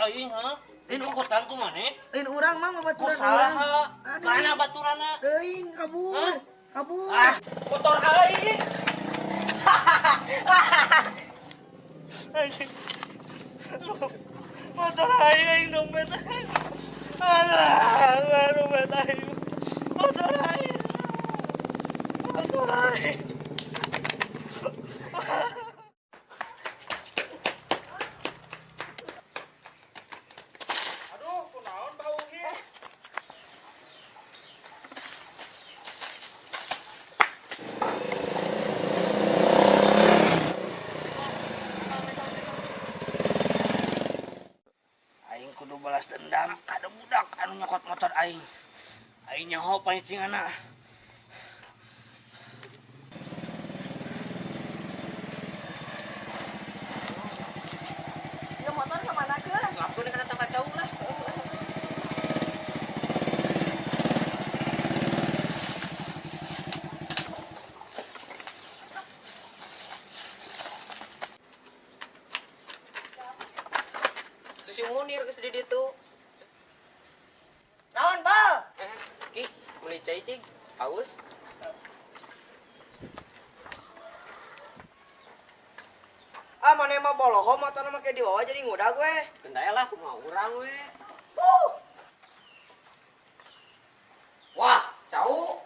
aing ha? Lain okotan ku maneh? Lain urang mang babaturan urang. Mana baturanna? Teuing kabur. Kabur. Ah, motor aing. Anjing. Motor aing aing dompet aing. Alah, dompet aing. Motor aing. Motor aing. Aduh, kunaon bau ge? Aing kudu balas dendam ka budak anu nyokot motor aing. Aing nyaho pancinganna. Ieu motor ka mana keun? Ngapkeun kana tempat jauh lah. Tuh si Munir geus di ditu. Naon, Bal? Ki, meuli cai cig, haus. Ah, maneh mah boloho motorna make dibawa jadi ngudag we. Kendaya lah kumaha urang we. Wah, cau.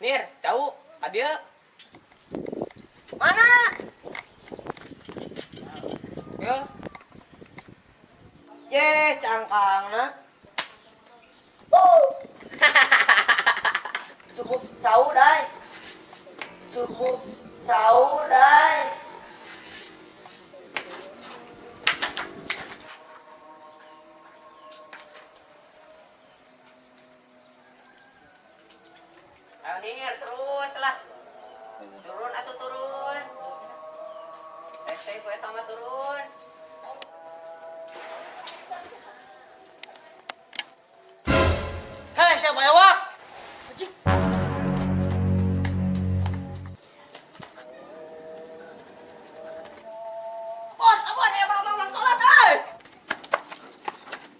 Nir, cau, ka dieu. Mana? Yo. Ye, cangkangna. Cukup cau dai. Cukup cau dai. Ayo Nir, terus lah. Turun atuh turun. Hese ku eta mah turun. Hei, siapa ya, Wak? Anjing. Abon, abon, eh, mang, mang, sholat, eh.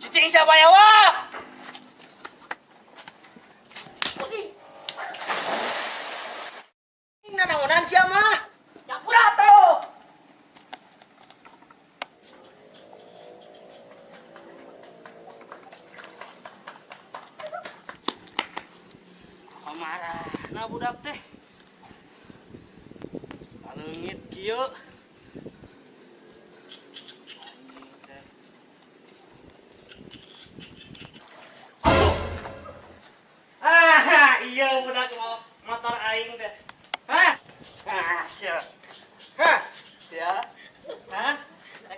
Cicing siapa ya, Wak? Anjing. Nanaonan sia mah. Nyapura tuh. Marah, nah budak teh. Leungit kieu. Ah, iya budak motor aing teh. Hah? Ah, sia. Hah? Sia. Hah?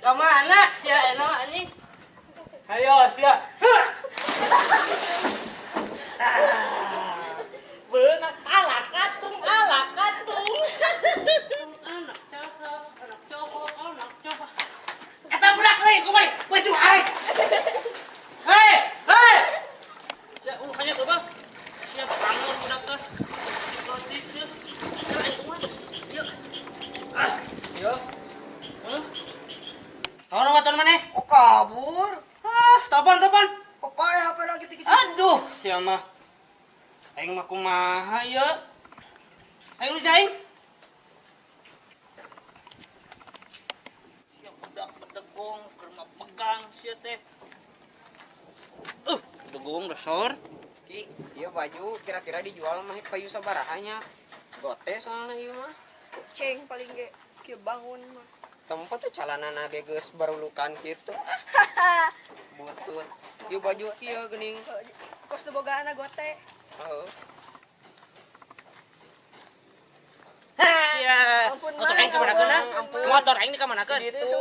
Ka mana sia enak anjing? Hayo sia. Hah. Beunang ala katung, ala katung. Anak cakep, anak cowok, anak cowok. Eta budak euy, kumaha? Baju aing. Hei, hei. Ya, hanya coba. Siap bangun budak teh. Diplotik sih. Aing kumaha? Yuk. Ah, yo. Hah? Naon motor maneh? Oh, kabur. Ah, telepon. Kok pae HP lagi gitu-gitu. Aduh, sia mah. Aing mah kumaha ye? Aing lu aing. Sia budak bedegong keur mah pegang sia teh. Bedegong resor. Ki, ieu baju kira-kira dijual mah payu sabaraha nya? Gote soalna ieu mah. Ceng paling ge kieu bangun mah. Tempat tuh calanana ge geus barulukan kitu. Butut. Ieu baju kieu geuning. Kos teu bogaana gote. Heeh. Sia. Motor aing ka manakeun? Motor aing ka manakeun? Ditu.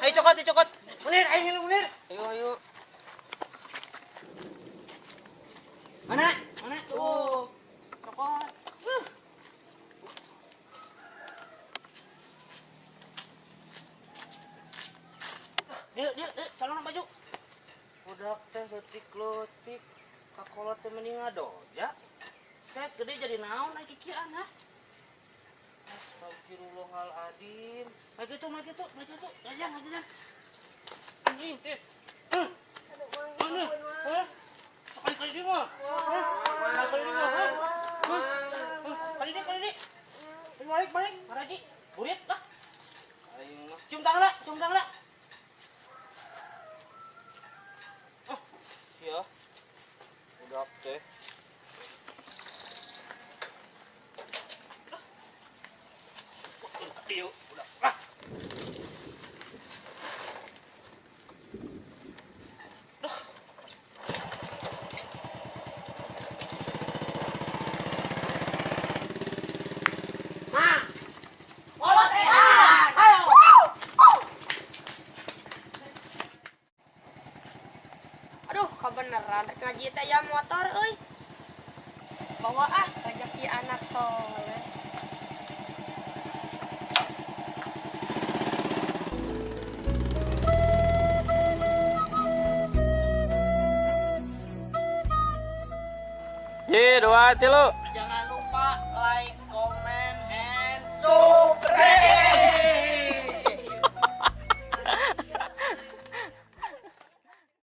Hayu cokot, dicokot. Munir, aing ngilu Munir. Ayo, ayo. Mana? Mana? Tuh. Cokot. Dieu, dieu, calon baju. Budak teh leutik-leutik. Kakolot teh mending ngadoja. Teh gede jadi naon ai kikian ha? Astagfirullahaladzim. Maju tuh, maju tuh, maju tuh. Jajan, jajan. Ini, eh. Mana? Hah? Kali-kali dia mah. Hah? Kali-kali dia mah. Hah? Kali dia, kali dia. Balik, balik. Maraji. Burit lah. Cium tangan lah, cium tangan lah. Ah, sia. Udah teh. Yuk, udah. Ah. Duh. Ma. Kolot ayo. Aduh, kebeneran rek ngaji teh ya motor euy. Bawa ah rezeki anak soleh. Ji, 2, 3.